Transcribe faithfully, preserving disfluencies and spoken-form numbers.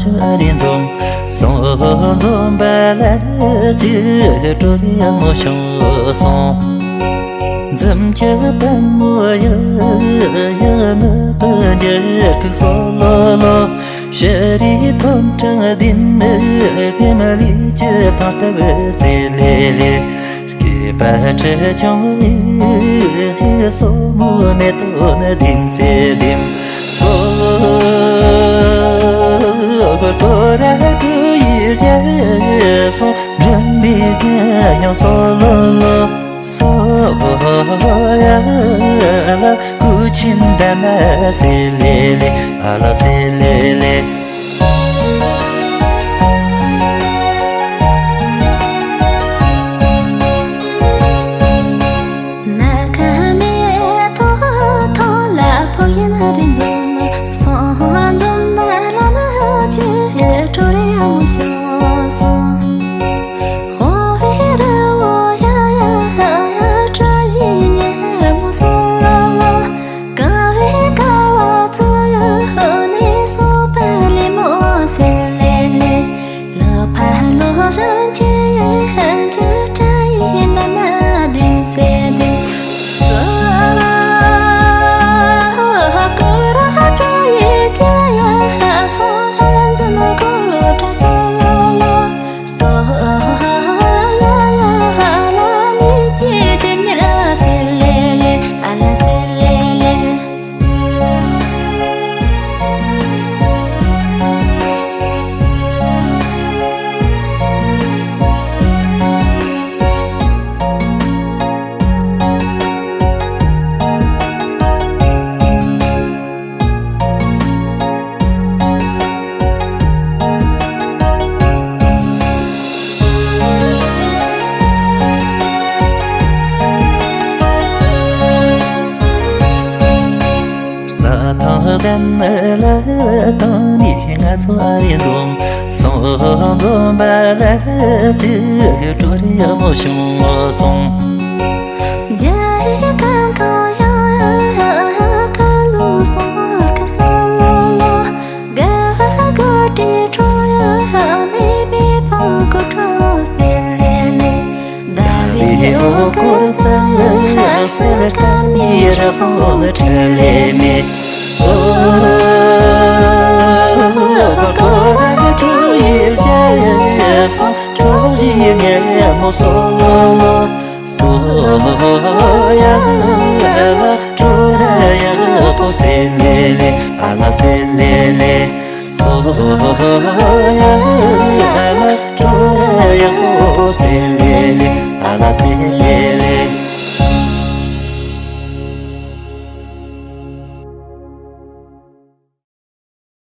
ཆུ་ཨ་རི་འཛོམས་སོང་། འཛོམས་པ་ལ་ནི་ཅི་སྤྲོ་རི་ཡག་མོ་བྱུང་སོང་། འཛུམ་གྱི་པད་མོ་ཡག་ཡག་ནི་ཀུན་གྱི་ཁུག་སོ་ལོ་ལོ། ཤ་རི་ཐོམ་ཕྲང་ལྡིང་མི་ཕེ་མ་ལི་ཅི་ཐང་ལྟ་བུ་སེ་ལེ་ལེ། སྐྱེས་པ་ཁྲི་ཆུང་ཡི་སོ་མོ་མེ་ཏོག་ནི་ལྡིང་སེ་ལྡིང་སོ། གོ་ཏོ་ར་ཀུ་ཡི་རྒྱལ་སོང་། འགྲིམ་པའི་རྒྱལ་ཡང་སོ་ལོ་ལོ་སོ། ཡ་ལ་ཀུ་ཆིན་ད་མ་སེ་ལེ་ལེ། ཨ་ལ་སེ་ལེ་ལེ། ན་ཁ་མེ་ཐོ་ཐོ་ལ་ཕོ་ཡིན་རིན་འཛོམས་སོང་། འཛོམས་པ་ལ་ན་ཅི་སྤྲོ་རེ་ཡག་མོ་བྱུང་སོང་། ཧོ་ཧེ་ར་བོ་ཡ་ཡ་ཧ་ཧ་བཀྲ་ཤིས་ཉལ་མོ་སོ་ལོ་ལོ། ཀ་བའི་ཀ་བ་ཚོ་ཡ་ཧོ་ནི་སོ་པ་ལི་མོ་སེ་ལེ་ལེ། ལོ་ཕ་ལོ་ཟན་ཅི་ཡ་ཧན་ཅི་བཀྲ་ཡི་མ་མ་ལྡིང་སེ་ལྡིང་སོ། ཀོ་ར་ཀོ་ཡི་ཏི་ཡ་ཧ་སོ་ལྷན་ཛན་ཀོ་བཀྲ་སོ་ལོ་ལོ། སོ་ཡ་ཡ་ཧ་ལ་ནི་ཅི་དེ་ཉེ་ར་སེ་ལེ་ལེ། ཨ་ལ་སེ་ལེ་ལེ། ས་ཐང་ལྡན་ལ་དང་ནི་ང་ཚོ་ཨ་རི་འཛོམས་སོང་། འཛོམས་པ་ལ་ཅི་སྤྲོ་རེ་ཡག་མོ་བྱུང་སོང་། ཡ་ཧེ་ཀང་ཀང་ཡ་ཧ་ཀ་ལུ་སོང་ཀ་ས་ལོ་ལོ། ག་གོ་ཏི་ཁྲོ་ཡ་ཧ་ནི་མི་ཕང་གོ་ཁ་སེ་ལེ་ལེ། ཟླ་བའི་འོད་སྐོར་སེར་སེར་སྐར་མའི་རི་བོ་ཁྲི་ལེ་མི་སོ། གོ་ར་ཁྲོ་ཡི་རྒྱལ་སོང་། ཁྲོ་ཞིག་ཉལ་མོ་སོ་ལོ་ལོ། སོ་ཡ་ལ་ཁྲོ་ར་ཡ་པོ་སེ་ལེ་ལེ། ཨ་ལ་སེ་ལེ་ལེ། སོ་ཡ་ལ་ཁྲོ་ར་ཡ་པོ་སེ་ལེ་ལེ། ཨ་ལ་སེ་ལེ་ལེ།